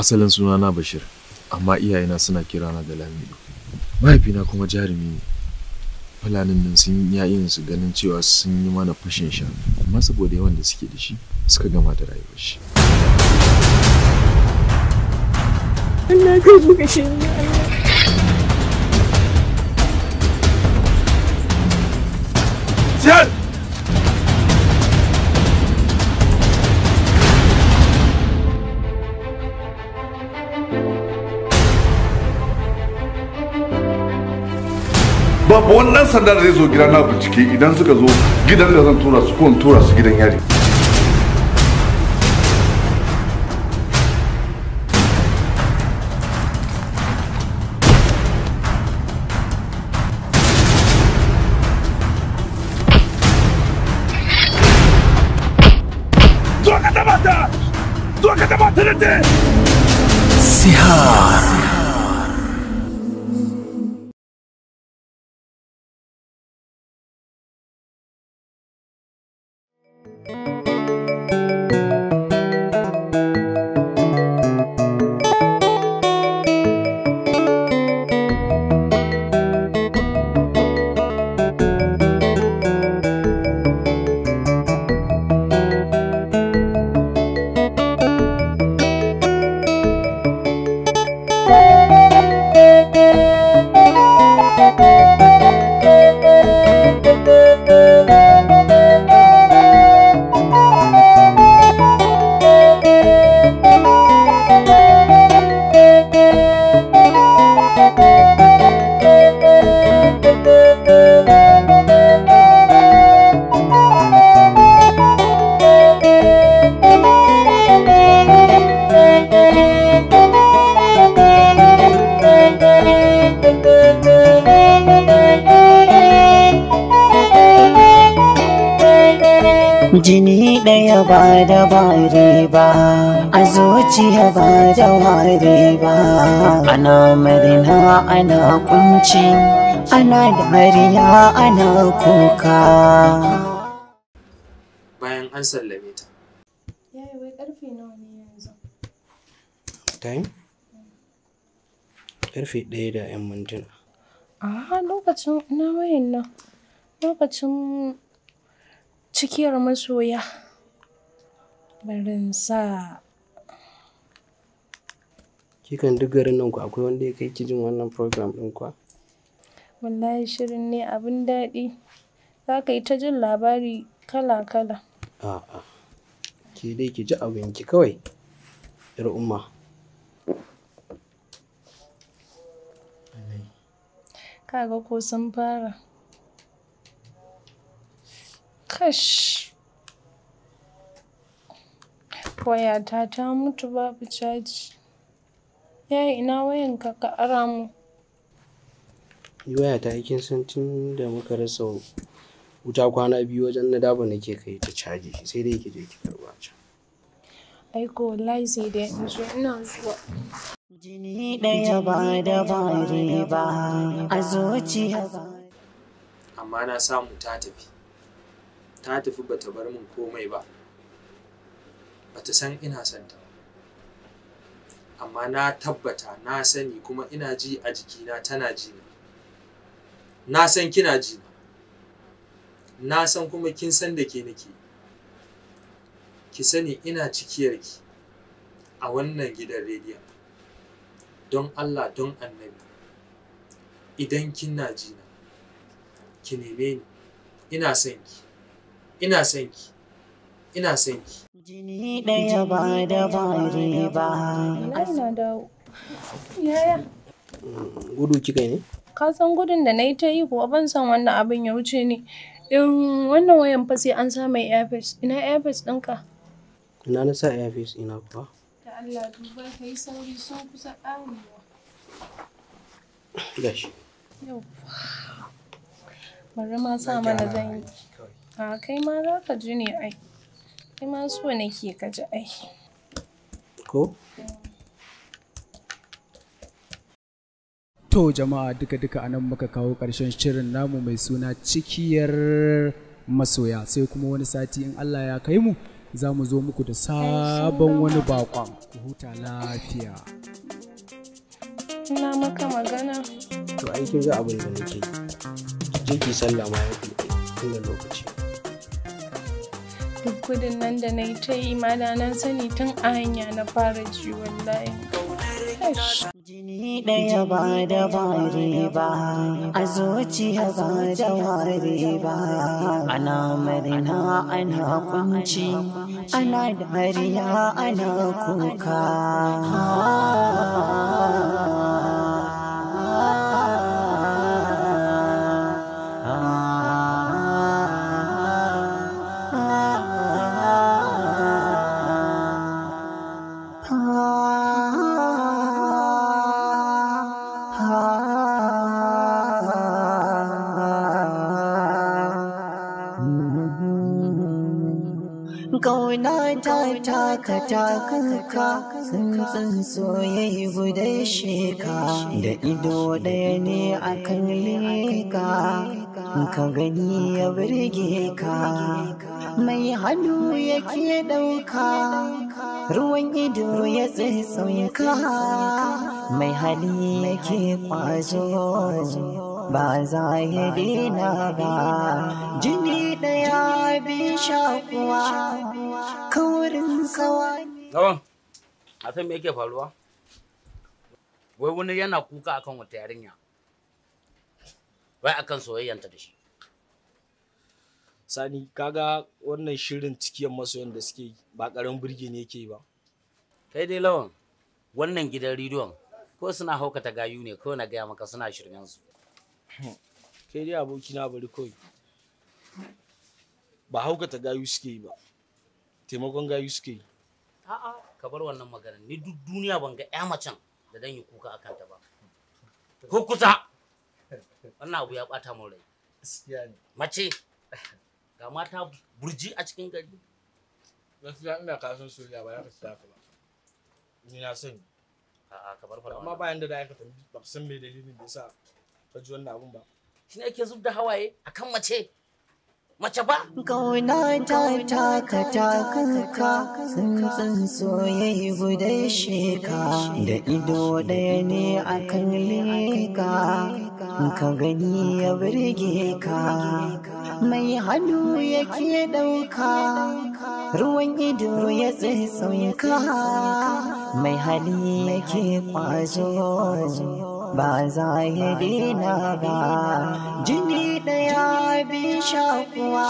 Asalin sunana Bashir, amma iyayena suna kirana da Lamido. Mahaifina kuma jarumi ne. Fulanin nan sun yi yayin su ganin cewa sun yi mana fashin shanu, amma saboda yawan da suke da shi suka gama da rayuwar shi. Allah ka buga shi Allah. Siyar! Babu wani ɗan sanda da zai zo gida na bincike idan suka zo gidan da zan tura su ko in tura su gidan yari. Zo ka taɓa ta! Zo ka taɓa ta da Sihar. Jini ɗaya ba da bare ba, a zuciya ba da ware ba. Ana murna ana kunci, ana dariya ana kuka. Bayan an sallame ta. Yaya wai karfe nawa ne yanzu? Time? Karfe 1:01. A lokacin na wayan nan, lokacin cikiyar masoya. Barin sa. Kikan duk garin nan ku akwai wanda ya kai ki jin wannan program ɗin kuwa? Wallahi shirin ne abin daɗi. Za ka yi ta jin labari kala-kala. A'a. Ke dai ki ji abinki kawai. 'Yar umma. Kaga ko sun fara. Kash. Wayata ta mutu babu caji. Yaya ina wayanka ka ara mu? Ni wayata ai kin san tun da muka rasa wuta kwana biyu wajen na daba nake kai ta caji sai dai ki je ki karɓa can. Ai ko wallahi sai dai in zo ina zuwa. Jini ɗaya ba da bare ba, a zuciya ba. Amma na samu ta tafi. Ta tafi bata bar min komai ba. Bata san ina son ta ba. Amma na tabbata na sani kuma ina ji a jikina tana ji na. Na san kina ji na. Na san kuma kin san da ke nake. Ki sani ina cikiyarki a wannan gidan rediyon. Don Allah don Annabi, idan kina ji na, ki neme ni. Ina son ki. Ina son ki. Ina son ki. Jini ɗaya ba da bare ba. Wallahi na dawo. Yaya? Gudu kika ne? Ka san gudun da na yi ta yi kuwa ban san wannan abin ya wuce ni. In wannan wayan fa sai an sa mai earpiece. Ina earpiece ɗinka? Ina na sa earpiece ina kuwa? Da Allah duba ka yi sauri sun kusa ƙarewa. Gashi. Yauwa. Bari ma sa mana zan yi. A kai ma za ka ji ne ai. Kai ma so nake ka ji ai. Ko? To jama'a duka-duka a nan muka kawo ƙarshen shirin namu mai suna cikiyar masoya, sai kuma wani sati in Allah ya kai mu za mu zo muku da sabon wani bakon. Ku huta lafiya. Ina maka magana. To ai kin ga abin da nake yi. Je ki sallah ma ya fi tunda lokaci. Duk gudun nan da na yi ta yi ma da na sani tun a hanya na fara ji wallahi. Jini ɗaya ba da bare ba, a zuciya ba da ware ba, ana murna ana kunci, ana dariya ana kuka. Kauna ta taka takanka, tsuntsun soyayya gudan sheka, da ido ɗaya ne akan leka, ka gani ya burge ka, mai hannu yake ɗauka, ruwan ido ya tsitsinka, mai hali yake ƙwazo. Ba za ya daina ba, jini ɗaya bi shakuwa, kaurin sawa. Lawan, a san me yake faruwa? Wai wani yana kuka akan wata yarinya. Wai akan soyayyanta da shi. Sani, kaga wannan shirin cikiyar masoyan da suke ba ƙaramin burge ne yake ba. Kai dai Lawan, wannan gidan rediyon ko suna haukata gayu ne ko na gaya maka suna shirmen su. Kai dai abokina bari kawai. Ba haukata gayu suke yi ba, taimakon gayu suke yi. A'a, ka bar wannan magana. Ni duk duniya ban ga ƴa macen da dan yi kuka akan ta ba. Ko kusa. Wannan abu ya bata min rai. Gaskiya ne. Mace ga mata burji a cikin gari. Gaskiya ina kasan soyayya ba za ka ci haka ba. Ni na sani. A'a, ka bar faɗa. Amma bayan da da ka tambayi ba san me dalilin da yasa ka ji wannan abun ba. Shi ne ake zub da hawaye akan mace. Mace ba? Kauna ta taka takanka, tsuntsun soyayya gudan sheka, da ido ɗaya ne akan leka, ka gani ya burge ka, mai hannu yake ɗauka, ruwan ido ya tsitsinka, mai hali yake ƙwazo. Ba za ya daina ba, jini ɗaya bi shakuwa,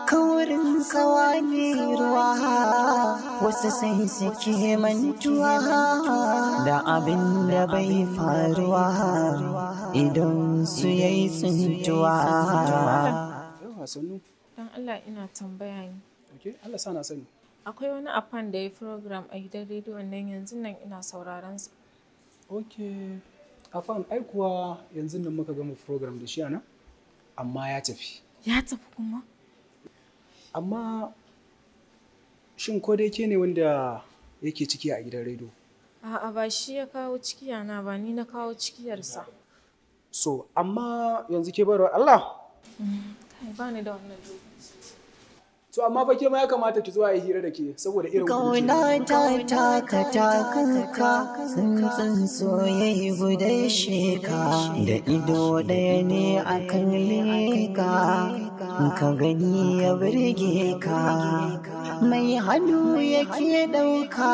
kaurin sawa ne ruwa, wasu sai suke mantuwa, da abin da bai faruwa, idan su yayi tsintuwa. Don Allah ina tambaya ne. Okay, Allah sa na sani. Akwai wani afan da ya program a gidan rediyon nan yanzu nan ina sauraron sa. Ok, afan ai kuwa yanzu nan muka gama program da shi ana, amma ya tafi. Ya tafi kuma? Amma shin ko dai ke ne wanda yake ciki a gidan rediyo? A'a ba shi ya kawo cikiyana ba, ni na kawo cikiyarsa. So, amma yanzu ke barwa Allah? Kai ba ni da wannan lokaci. To amma fa ke ma ya kamata ki zo a yi hira da ke saboda irin Kauna ta taka takanka, tsuntsun soyayya gudan sheka, da ido ɗaya ne akan leka, ka gani ya burge ka, mai hannu yake ɗauka,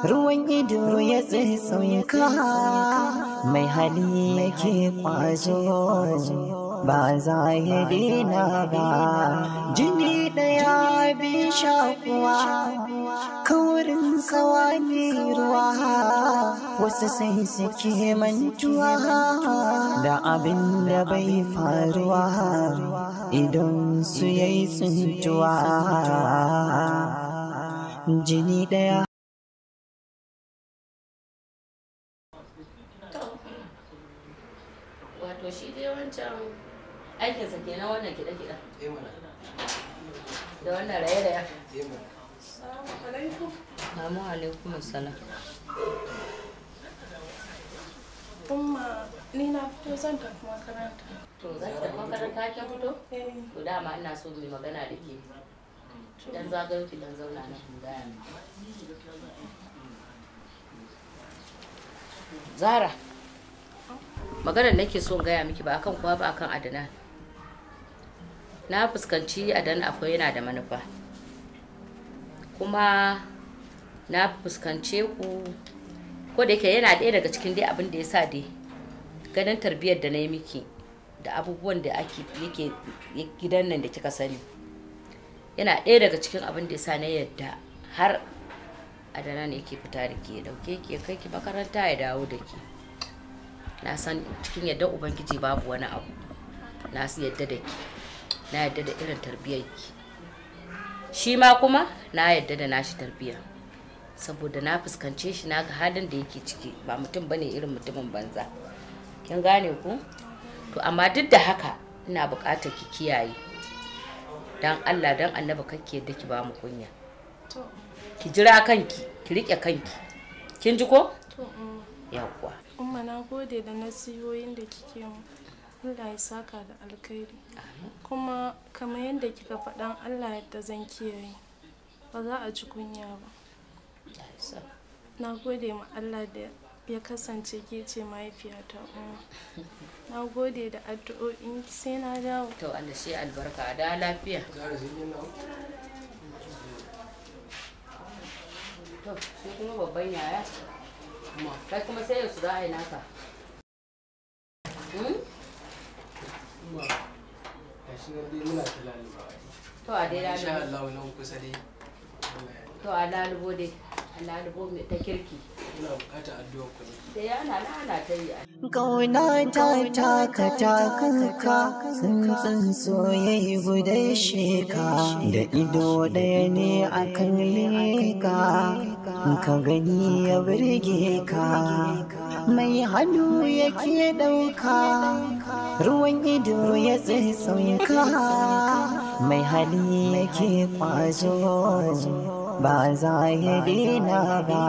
ruwan ido ya tsitsinka, mai hali yake ƙwazo. Ba za ya daina ba, jini ɗaya bi shakuwa, kaurin sawa ne ruwa, wasu sai suke mantuwa, da abin da bai faruwa, idan su yayi tsintuwa. Jini ɗaya. Wato shi dai wancan aikinsa kenan wannan kiɗe-kiɗen. Da wannan raye-raye. Assalamu alaikum. Amu alaikum assalam. Umma, ni na fito zan tafi makaranta. To za ki tafi makaranta kin fito? To dama ina so mu magana da ke. Dan zagayo ki dan zauna nan in gaya miki. Zara, maganar nake so in gaya miki ba akan kowa ba, akan Adnan. Na fuskanci Adnan akwai yana da manufa. Kuma na fuskance ku ko da yake yana ɗaya daga cikin dai abin da ya sa dai ganin tarbiyyar da na yi miki da abubuwan da ake yake gidan nan da kika sani, yana ɗaya daga cikin abin da ya sa na yadda har Adnan yake fita da ke, ya ɗauke ki ya kai ki makaranta ya dawo da ke. Na san cikin yadda Ubangiji babu wani abu. Na yadda da ke, na yadda da irin tarbiyyar ki. Shi ma kuma na yadda da nashi tarbiyya, saboda na fuskance shi na ga halin da yake ciki, ba mutum bane irin mutumin banza. Kin gane ku? To amma duk da haka ina buƙatar ki kiyaye. Dan Allah dan Annabi kake yadda ki ba mu kunya. Ki jira kanki, ki rike kanki. Kin ji ko? To Umma. Yawwa. Umma, na gode da nasihohin da kike mu. Allah ya saka da alkhairi. Kuma kamar yadda kika faɗan, Allah yadda zan kiyaye. Ba za a ji kunya ba. Na gode ma Allah da ya kasance ke ce mahaifiyata Umma. Na gode da addu'o'in, sai na dawo. To Allah shi albarka, da lafiya. To shi kuma babban yaya. Kai kuma sai yau su za a yi naka. Gashi nan dai muna ta lalubawa. To a dai Insha lalubo. Allah nan kusa dai. To a lalubo dai. A lalubo mai ta kirki. Muna buƙatar addu'ar ku ne. Sai ana ana ta yi. Kauna ta taka takanka, tsuntsun soyayya guda sheka, da ido ɗaya ne akan leka, ka gani ya burge ka, mai hannu yake ɗauka, ruwan ido ya tsitsinka, mai hali yake ƙwazo, ba za ya daina ba,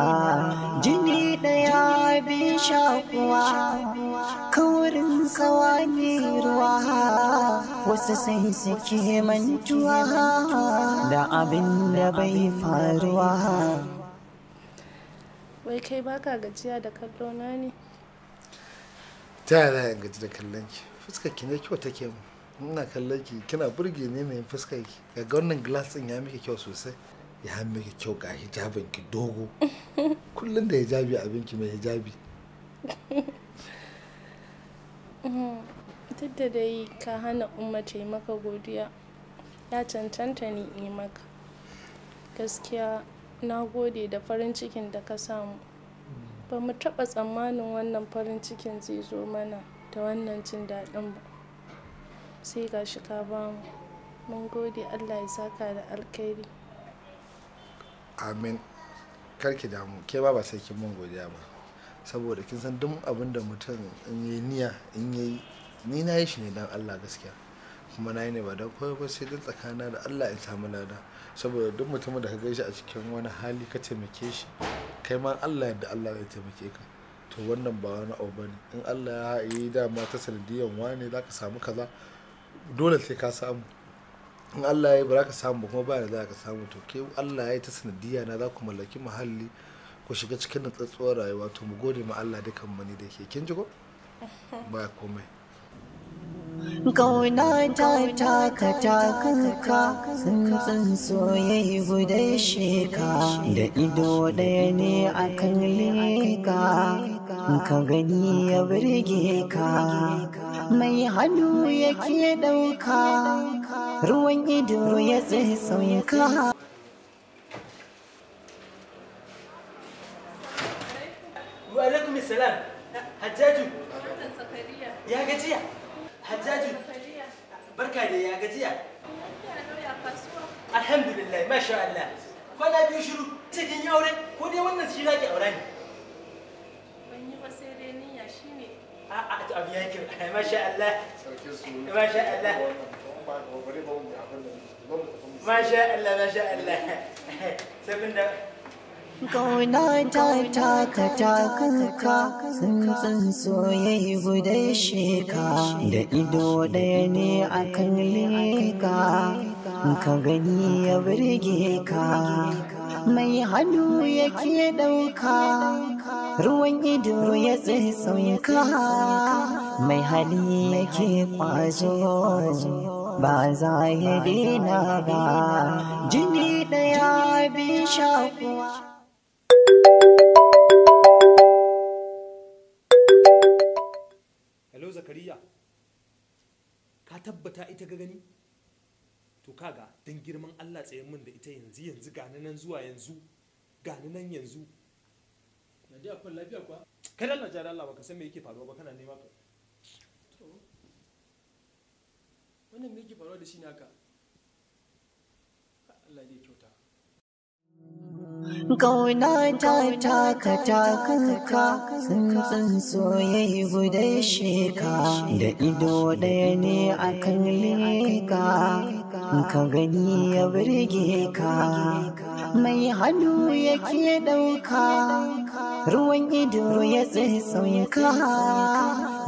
jini ɗaya bin shakuwa, kaurin tsawa ne ruwa, wasu sai suke mantuwa da abin da bai faruwa. Wai kai baka gajiya da kallo na ne? Ta yaya zan gaji da kallon ki? Fuskar ki ne kyau take mu. Ina kallon ki kina burge ni ne fuskar ki. Ga wannan glass din ya miki kyau sosai. Ya miki kyau ga hijabin ki dogo. Kullum da hijabi abin ki mai hijabi. Duk da dai ka hana Umma ta yi maka godiya, ya cancanta ni in yi maka. Gaskiya na gode da farin cikin da ka samu. Ba mu taɓa tsammanin wannan farin cikin zai zo mana da wannan jin daɗin ba. Sai ga shi ka bamu. Mun gode, Allah ya saka da alkhairi. Amin. Kar ki damu, ke ba sai kin mun godiya ba. Saboda kin san duk abin da mutum in yi niyya in yi, ni na yi shi ne don Allah gaskiya. Kuma na yi ne ba don koyo ba sai don tsakanina da Allah in samu lada. Saboda duk mutumin da ka gaishe a cikin wani hali ka taimake shi, kai ma Allah yadda Allah zai taimake ka. To wannan ba wani abu bane. In Allah ya yi dama ta sanadiyan wane za ka samu kaza, dole sai ka samu. In Allah ya yi ba za ka samu ba kuma ba da za ka samu. To ke Allah ya yi ta sanadiyya na za ku mallaki muhalli, ku shiga cikin natsatsuwar rayuwa, to mu gode ma Allah dukan mu ne da ke. Kin ji ko? Ba komai. Kauna ta taka takanka, tsuntsun soyayya guda sheka, da ido ɗaya ne akan leka, ka gani ya burge ka, mai hannu yake ɗauka, ruwan ido ya tsitsinka. Wa alaikum salam. Hajjaju. Ya gajiya? Hajjaju. Barka da ya gajiya. Alhamdulillah, masha Allah. Kwana biyu shiru, cikin yi aure, ko dai wannan shi zaki aure ne? Ban yi ba sai dai niyya shine. A'a, to abu ya kyau. Masha Allah. Masha Allah. Masha Allah, masha Allah. Sai kun da Kauna ta taka takanka, tsuntsun soyayya guda sheka, da ido ɗaya ne akan leka, Ka gani ya birge ka, mai hannu yake ɗauka, ruwan ido ya tsitsinka, mai hali yake ƙwazo, ba za ya daina ba, jini ɗaya bi shakuwa. Hello Zakariya, ka tabbata ita ka gani? To kaga don girman Allah tsayen min da ita yanzu yanzu gani nan zuwa yanzu gani nan yanzu. Nadiya akwai lafiya kuwa? Kai Allah jara Allah baka san me yake faruwa ba kana nema ka. To wannan me yake faruwa da shi ne haka? Allah dai kyauta. Kauna ta taka takanka, tsuntsun soyayya guda sheka, da ido ɗaya ne akan leka, ka gani ya birge ka, mai hannu yake ɗauka, ruwan ido ya tsitsinka,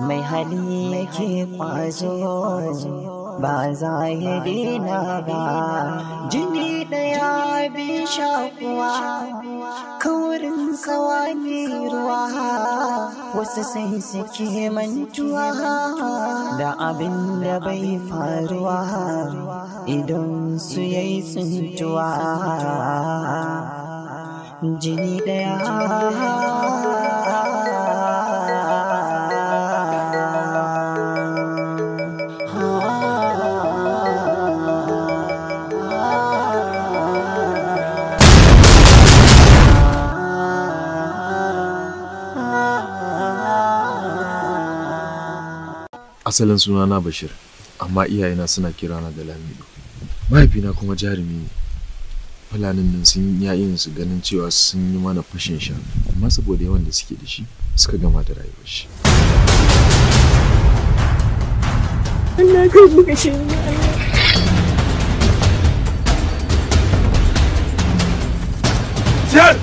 mai hali yake ƙwazo, ba za ya daina ba, jini ɗaya bi shakuwa, kaurin kawa ne ruwa, wasu sai suke mantuwa da abin da bai faruwa, idan su yayi tsintuwa, jini ɗaya. Asalin sunana Bashir, amma iyayena suna kirana da Lamido. Mahaifina kuma jarumi ne. Fulanin nan sun yi yin su ganin cewa sun yi mana fashin shanu, amma saboda yawan da suke da shi suka gama da rayuwar shi. Allah kai muka shi Allah. Siyar!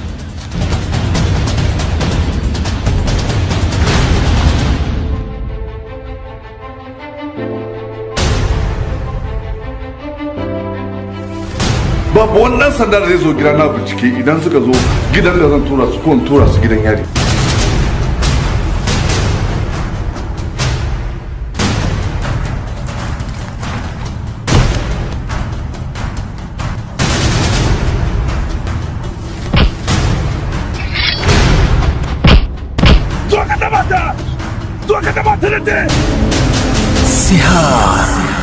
Babu wani ɗan sanda da zai zo gida na bincike idan suka zo gidan da zan tura su ko in tura su gidan yari. Zo ka taba ta! Zo ka taba ta da Sihar.